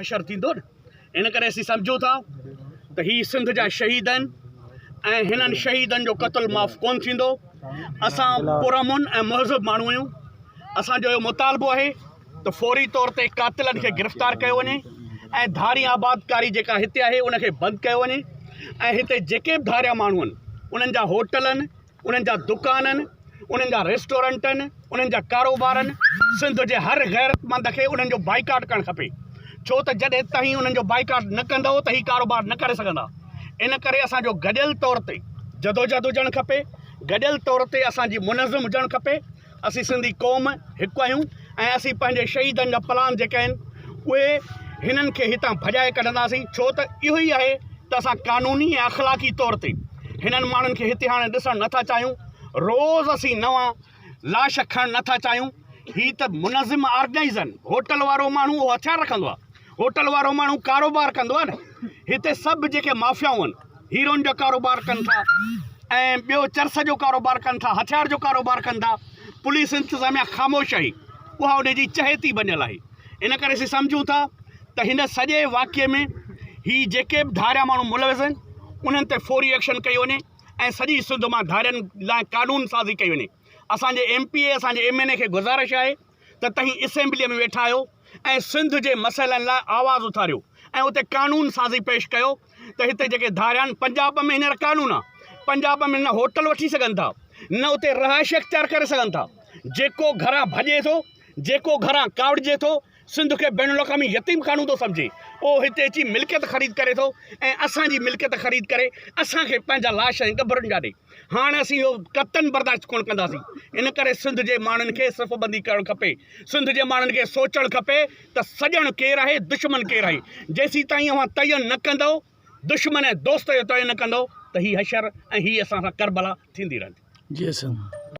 حشر ٿيندو نه ان ڪري اسين سمجهون ٿا ته هي سنڌ جا شهيد آهن ۽ هنن شهيدن جو قتل معاف ڪون ٿيندو. اسان پرامن ۽ مهذب ماڻهو آهيون. اسان جو اهو مطالبو آهي ته فوري طور تي قاتلن کي گرفتار ڪيو وڃي ۽ ڌاري آبادڪاري جيڪا هتي آهي ان کي بند ڪيو وڃي ۽ هتي جيڪي به ڌاريا ماڻهو آهن انهن جا هوٽل آهن انهن جا دڪان آهن انهن جا ريسٽورنٽ آهن انهن جا ڪاروبار آهن سنڌ جي هر غيرتمند کي انهن جو بائيڪاٽ ڪرڻ کپي ڇو ته جڏهن تائين انهن جو بائيڪاٽ نه ڪندؤ ته هي ڪاروبار نه ڪري سگهندا ان ڪري اسان جو گڏيل طور تي جدوجهد هجڻ کپي گڏيل طور تي اسان جي منظم هجڻ کپي اسين سنڌي قوم هڪ آهيون ۽ اسين پنهنجي شهيدن جا پلان جيڪي آهن اهي هنن کي هتان ڀڄائي ڪڍنداسين ڇو ته اهو ئي آهي ته اسان قانوني ۽ اخلاقي طور تي هنن ماڻهن کي هتي هاڻي ڏسڻ نٿا چاهيون روز اسين نوان لاش کڻڻ نٿا چاهيون هي ته منظم آرگنائيز آهن هوٽل وارو ماڻهو اهو هٿيار رکندو آهي هوٽل وارو ماڻهو ڪاروبار ڪندو آهي نه هتي سڀ جيڪي مافيائون آهن هيروئن جو ڪاروبار ڪن ٿا ۽ ٻيو چرس جو ڪاروبار ڪن ٿا هٿيار جو ڪاروبار ڪن ٿا پوليس انتظاميا خاموش آهي اها ان جي چهيتي بنيل آهي ان ڪري اسين سمجهون ٿا ته هن سڄي واقعي ۾ هي جيڪي به ڌاريا ماڻهو ملوث آهن انهن تي فوري ايڪشن ڪئي وڃي ۽ سڄي سنڌ مان ڌارين لاء قانون سازي ڪئي وڃي اسان جي ايم پي اي اسان جي ايم اين اي کي گذارش آهي ته توهين اسيمبليء ۾ ويٺا آهيو ۽ سنڌ جي مسئلن لاء آواز اٿاريو ۽ اتي قانون سازي پيش ڪيو ته هتي جيڪي ڌاريا آهن پنجاب ۾ هينئر قانون آهي پنجاب ۾ نه هوٽل وٺي سگهن ٿا نه اتي رهائش اختيار ڪري سگهن ٿا جيڪو گهران ڀڄي ٿو جيڪو گهران ڪاوڙجي ٿو سنڌ کي بين الاقوامي يتيم خانو ٿو سمجهي اهو هتي اچي ملڪيت خريد ڪري ٿو ۽ اسان جي ملڪيت خريد ڪري اسان کي پنهنجا لاش ۽ ڳڀرن جا ڏئي هاڻ اسين اهو قطعاً برداشت ڪونه ڪنداسين. ان ڪري سنڌ جي ماڻهن کي صف بندي ڪرڻ کپي. سنڌ جي ماڻهن کي سوچڻ کپي ته سڄڻ ڪير آهي، دشمن ڪير آهي. جيسيتائين اوهان تعين نه ڪندؤ، دشمن ۽ دوست جو تعين نه ڪندؤ ته هي حشر ۽ هي اسان سان ڪربلا ٿيندي رهندي. جي سنڌ.